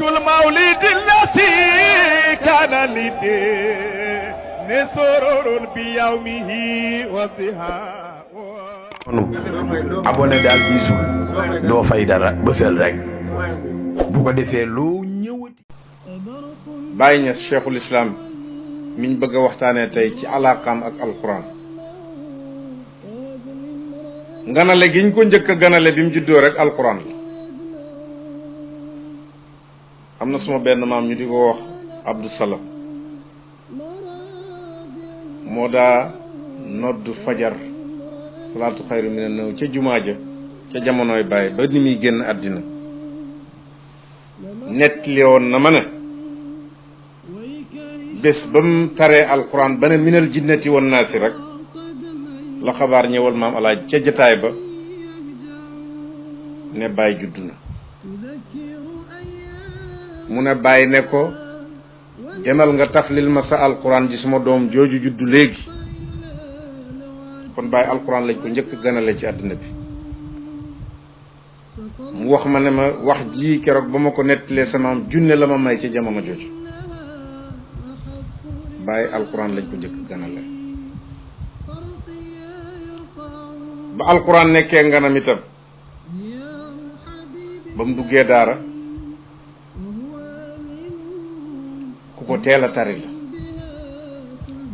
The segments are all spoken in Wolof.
المولد الذي كان للدين سرور بيومه وضحى abonné daal bisu doo fay dara bësal rek bu ko defee loo ñëwati. Baye Niass cheikhul islam miñ bëgg a waxtaanee tey ci alaaqaam ak alquran ganale giñ ko njëkk a ganale bi mu juddoo rek alquran la. am na suma benn maam ñu di ko wax Abdou Salam moo daa nodd fajar salaatu xayru mina naw ca jumaa ja ca jamonoy Baye ba ni muy génn àddina nettali woon na ma ne bés ba mu taree alquran ba ne minal jinnati wan naasi rek la xabaar ñëwal maam alaaj ca jataay ba ne Baye judd na mu ne Baye ne ko demal nga taflil ma sa alquran ji suma doom jooju juddu léegi kon Baye alquran lañ ko njëkk ganale ci àddina bi mu wax ma ne ma wax ji keroog ba ma ko nettalee sama am junne la ma may ci jamono jooju Baye alquran lañ ko njëkk ganale ba alquran nekkee nganam itam ba mu duggee daara ku ko teel a tari la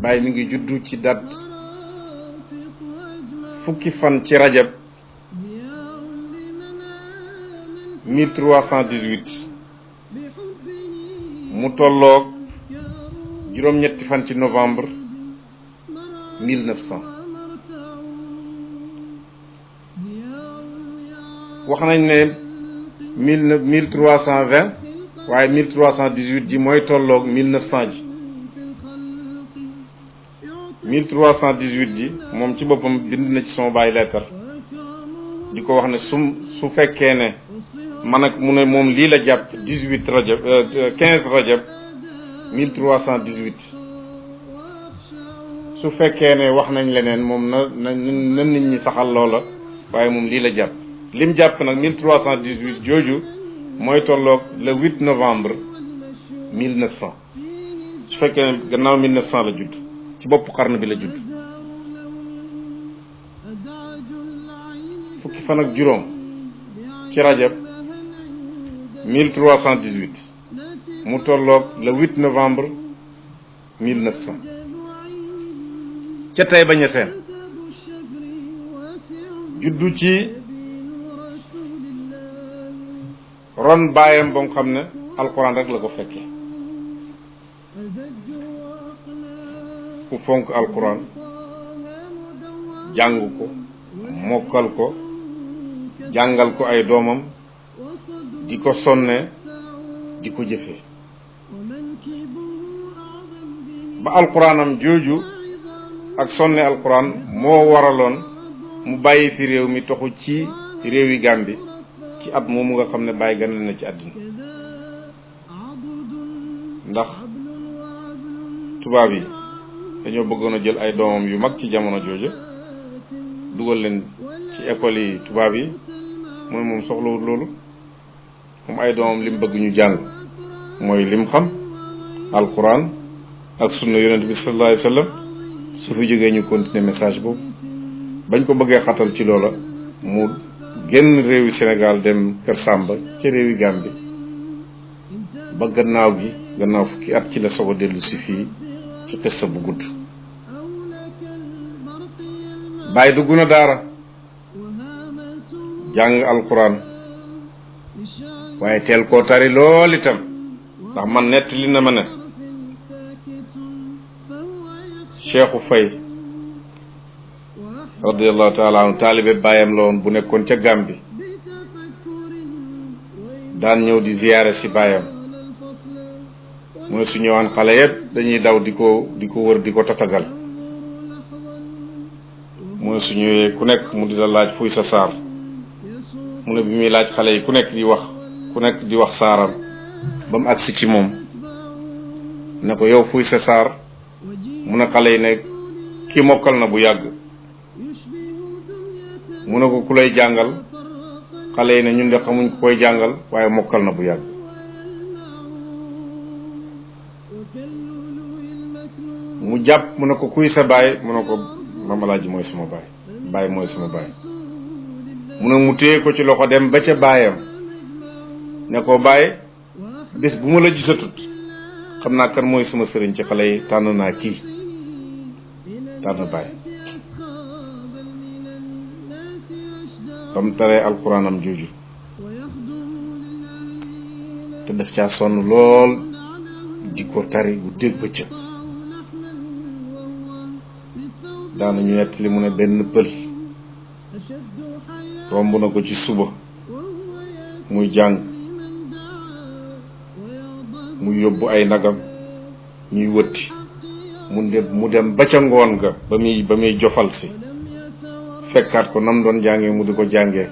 Baye mi ngi juddu ci dat fukki fan ci rajab 1318 mu tolloog juróom-ñetti fan ci novembre 1900 wax nañ ne 1320 waaye 1318 ji mooy tolloog 1900 ji 1318 ji moom ci boppam bind na ci sama Baye leetar di ko wax ne su fekkee ne man ak mu ne moom lii la jàpp 18 rajab 15 rajab 1318 su fekkee ne wax nañ leneen moom na nit ñi saxal loola waaye moom lii la jàpp lim jàpp nag 1318 jooju mooy tolloog le 8 novembre 1900 su fekkee ne gannaaw 1900 la judd ci bopp xarnu bi la judd fukki fan ak juróom ci rajab 1318 mu tolloog le 8 novembre 1900 ca Taïba Niassène juddu ci ron baayam ba nga xam ne alquran rek la ko fekkee ku fonk alquran jàng ko mokkal ko jàngal ko ay doomam di ko sonne di ko jëfee ba alquranam jooju ak sonne alquran moo waraloon mu bàyyi fi réew mi toxu ci réewi Gàmbi ci at moomu nga xam ne Baye ganal na ci àddina ndax tubaab yi dañoo bëggoon a jël ay doomam yu mag ci jamono jooju dugal leen ci école yi tubaab yi mooy moom soxlawul loolu moom ay doomam lim bëgg ñu jàng mooy lim xam alquran ak sunna yonent bi sallallahu alayhi wasallam su fi jógee ñu continuer message boobu bañ ko bëggee xatal ci loola mu génn réewi Sénégal dem Kër Samba ci réewi Gàmbi ba gannaaw fukki at ci la soog a dellu si fii ci xissa bu gudd Baye dugg na daara jàng alquran waaye teel koo tari lool itam ndax man nettali na ma ne Cheikhu Fay radiyallahu taala anhu taalibe baayam la woon bu nekkoon ca Gàmbi daan ñëw di ziyaare si baayam mooy su ñëwaan xale yépp dañuy daw di ko wër di ko tatagal mooy su ñëwee ku nekk mu di la laaj fuy sa saar mu ne bi muy laaj xale yi ku nekk di wax saaram ba mu agsi ci moom ne ko yow fuy sa saar mu ne xale yi ne kii mokkal na bu yàgg mu ne ko ku lay jàngal xale yi ne ñun de xamuñ ko koy jàngal waaye mokkal na bu yàgg mu jàpp mu ne ko kuy sa baay mu ne ko Maam Alaaji mooy sama baay baay mooy sama baay mu ne mu téye ko ci loxo dem ba ca baayam ne ko baay bés bu ma la gisatut xam naa kan mooy sama sëriñ ci xale yi tànn naa kii tànn baay ba mu taree alxuraanam jooju te daf caa sonn lool di ko tari bu dégg bëccëg daanañu nettali mu ne benn pël romb na ko ci suba muy jàng muy yóbbu ay nagam ñuy wëtti mu dem ba ca ngoon ga ba muy jofal si fekkaat ko nam doon jàngee mu di ko jàngee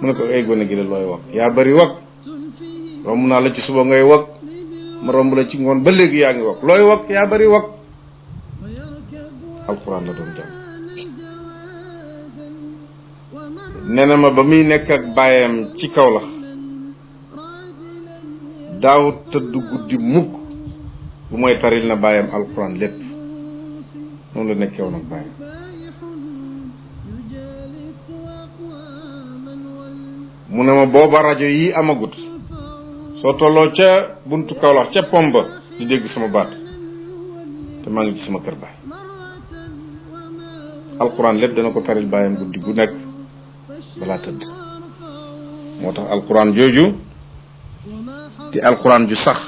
mu ne ko ay gone gi de looy wax yaa bari wax romb naa la ci suba ngay wax ma romb la ci ngoon ba léegi yaa ngi wax looy wax yaa bari wax alxuraan la doon jàng nee na ma ba muy nekk ak baayam ci kaw la daaw tëdd guddi mukk bu mooy taril na baayam alxuraan lépp noonu la nekkee woon ak baayam mu ne ma booba rajo yi amagut soo tolloo ca buntu Kawlax ca pomba di dégg sama baat te maa ngi ci sama kër baay alxuraan lépp dana ko taril baayam guddi gu nekk balaa tëdd moo tax alxuraan jooju te alxuraan ju sax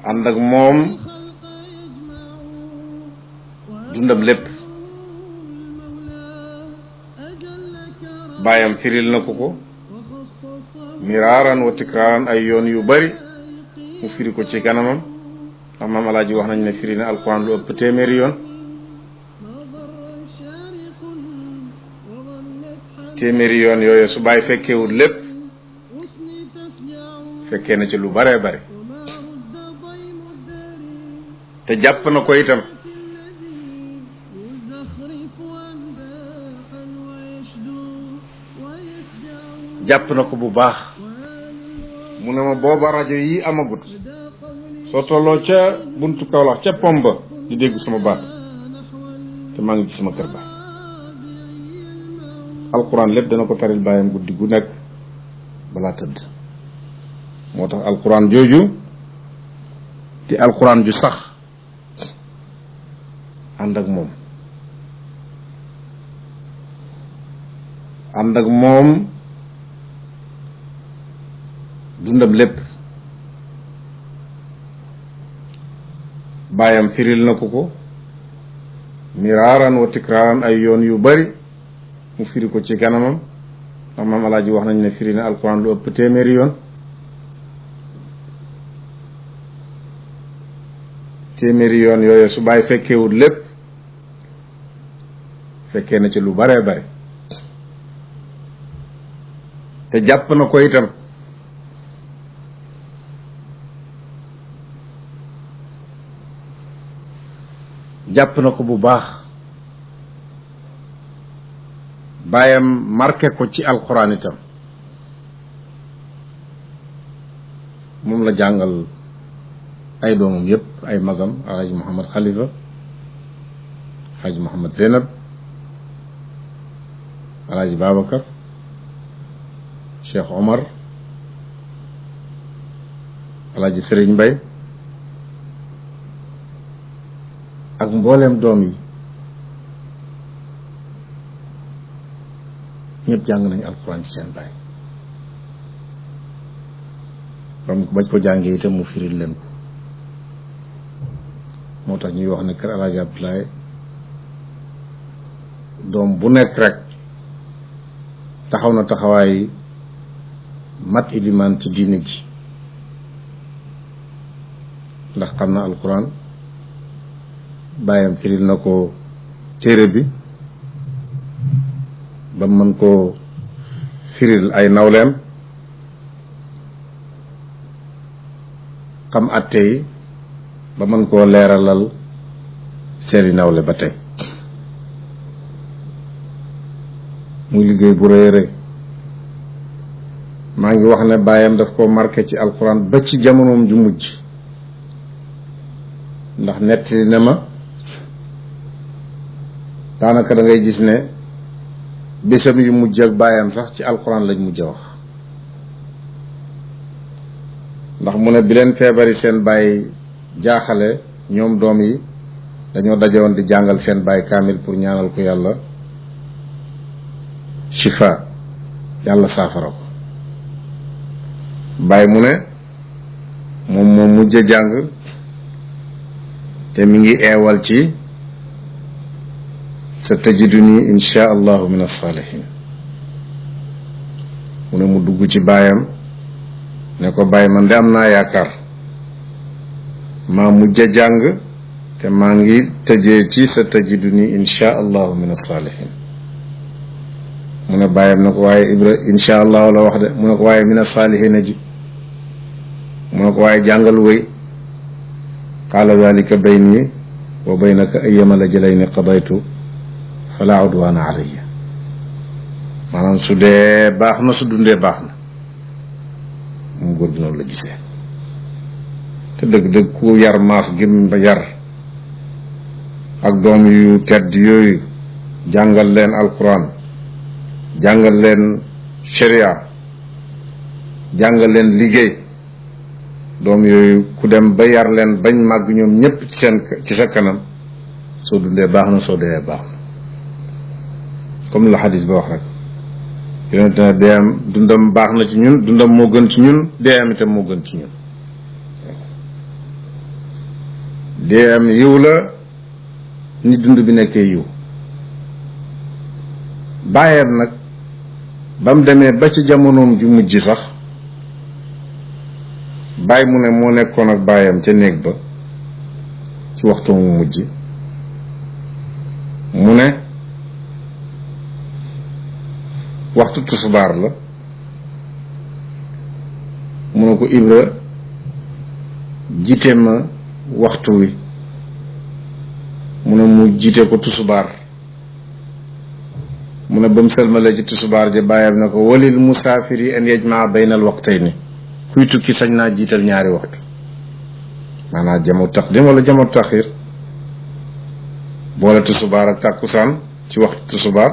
ànd ak moom dundam lépp baayam firil na ko miraaran wa tikraaran ay yoon yu bari mu firi ko ci kanamam ndax Maam Alaaji wax nañ ne firi na alxuraan lu ëpp téeméeri yoon téeméeri yoon yooyu su bàyyi fekkewul lépp fekkee na ci lu baree bare te jàpp na ko itam jàpp na ko bu baax mu ne ma booba rajo yi amagut soo tolloo ca buntu Kawlax ca pomba di dégg sama baat te maa ngi ci sama kër ba alxuraan lépp dana ko taril baayam guddi gu nekk balaa tëdd moo tax alxuraan jooju di alxuraan ju sax ànd ak moom dundam lépp baayam firil na ko miraaran wa tikraaran ay yoon yu bari mu firi ko ci kanamam ndax Maam Alaaji wax nañ ne firi na alxuraan lu ëpp téeméeri yoon téeméeri yoon yooyu su bàyyi fekkewul lépp fekkee na ci lu baree bare te jàpp na ko itam jàpp na ko bu baax baayam marqué ko ci alxuraan itam moom la jàngal ay doomam yépp ay magam alaaji Muhammad Khalifa alaaji Muhammad Zeynab alaaji Babacar Cheikh Omar alaaji Sëriñ Mbay ak mbooleem doom yi ñëpp jàng nañu alxuraan ci seen baay bañ ko jàngee itam mu firil leen ko moo tax ñuy wax ne kër alaaji Abdoulaye doom bu nekk rek taxaw na taxawaay mat ilimaan ci diine ji ndax xam na alxuraan baayam firil na ko téere bi ba mën koo firil ay nawleem xam atte yi ba mën koo leeralal seeni nawle ba tey muy liggéey bu rëy rëy maa ngi wax ne baayam daf ko marqué ci alquran ba ci jamonoom ju mujj ndax nettali na ma daanaka da ngay gis ne bésam yu mujj ak baayam sax ci alquran lañ mujj wax ndax mu ne bi leen feebari seen baay jaaxale ñoom doom yi dañoo dajewoon di jàngal seen baay kaamil pour ñaanal ko yàlla shifa yàlla saafara ko baay mu ne moom mujj a jàng te mi ngi eewal ci sa tajiduni insha allahu min as-salihin mu ne mu dugg ci baayam ne ko baay man de am naa yaakaar maa mujj a jàng te maa ngi tëjee ci sa tajiduni insha allahu min as-salihin mu ne baayam ne ko waaye Ibra insha allahu la wax de mu ne ko waaye min as-salihin ji mu ne ko waaye jàngal wëy qaala dalika bayni wa baynaka ayyama lajalayni qadaytu fala udwana alayya maanaam su dee baax na su dundee baax na moom góor gi noonu la gisee te dëgg-dëgg ku yar maas gim ba yar ak doom yu tedd yooyu jàngal leen alquran jàngal leen sharia jàngal leen liggéey doom yooyu ku dem ba yar leen bañ màgg ñoom ñépp ci sa kanam soo dundee baax na soo dee baax na comme la xadis ba wax rek yonente ne deem dundam baax na ci ñun dundam moo gën ci ñun deem itam moo gën ci ñun deem yiw la ni dund bi nekkee yiw bàyyam nag ba mu demee ba ci jamonoom ju mujj sax bàyyi mu ne moo nekkoon ak bàyyam ca néeg ba ci waxtu mu mujj mu ne waxtu tusubaar la mu ne ko Ibra jiite ma waxtu wi mu ne mu jiite ko tusubaar mu ne ba mu sëlmalee ci tusubaar ja bàyyam ne ko walil musaafiri an yajmaa bayna al waqtayni kuy tukki sañ naa jiital ñaari waxtu maanaam jamu taqdim wala jamu taxir boole tusubaar ak tàkkusaan ci waxtu tusubaar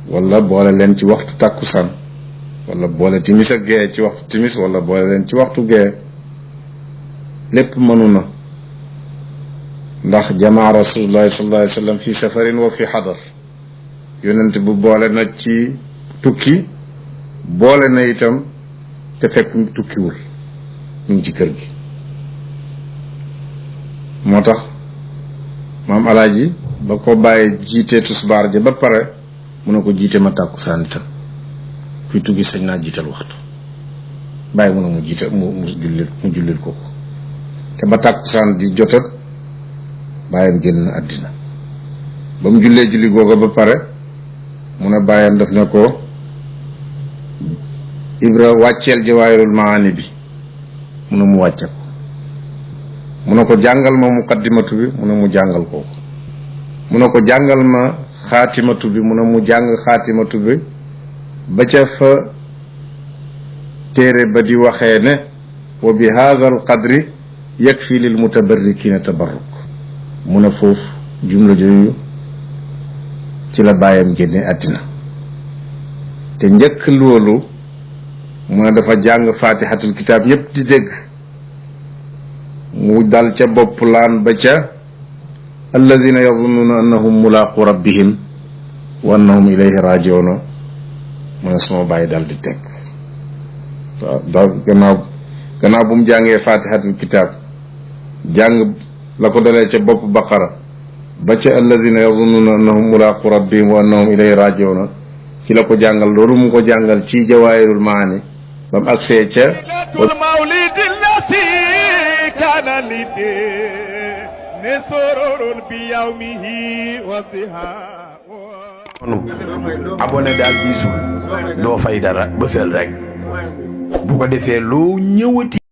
wala boole leen ci waxtu tàkkusaan wala boole timis ak gee ci waxtu timis wala boole leen ci waxtu gee lépp mënu na ndax jamaa rasulullahi sallallahu alayhi wa sallam fi safarin wa fi xadar yonent bu boole na ci tukki boole na itam te fekk tukkiwul mu ngi ci kër gi moo tax maam alaaji ba ko bàyyi jiitee tusbaar ja ba pare mu ne ko jiite ma tàkkusaan itam kuy tukki sañ naa jiital waxtu bàyyi mu ne mu jiite mu jullil ko te ba tàkkusaan di jotat bàyyam génn na àddina ba mu jullee julli googa ba pare mu ne bàyyam daf ne ko Ibra wàcceel jawaahirul maani bi mu ne mu wàcce ko mu ne ko jàngal ma muqaddimatu bi mu ne mu jàngal ko mu ne ko jàngal ma xaatimatu bi mu ne mu jàng xaatimatu bi ba ca fa téere ba di waxee ne wa bi hadha al qadri yakfi lil mutabarrikina tabarruk mu ne foofu jumla jooyu ci la bàyyam génne àddina te njëkk loolu mu ne dafa jàng fatihatul kitaab ñëpp di dégg mu dal ca bopp laan ba ca alladina yazunnuna annahum mulaaqu rabbihim wa annahum ilayhi rajiuna mu ne suma bàyyi dal di teg waaw daal gannaaw bu mu jàngee fatihatul kitaab jàng la ko dalee ca bopp baqara ba ca alladina yazunnuna annahum mulaaqu rabbihim wa annahum ilayhi rajiuna ci la ko jàngal loolu mu ko jàngal ci jawaahirul maani ba mu agsee ca mawlidi lasi kana lidi ne sororul bi yawmihi wa diha abonné daal biisul doo fay dara bësal rek bu ko defee loo ñëwati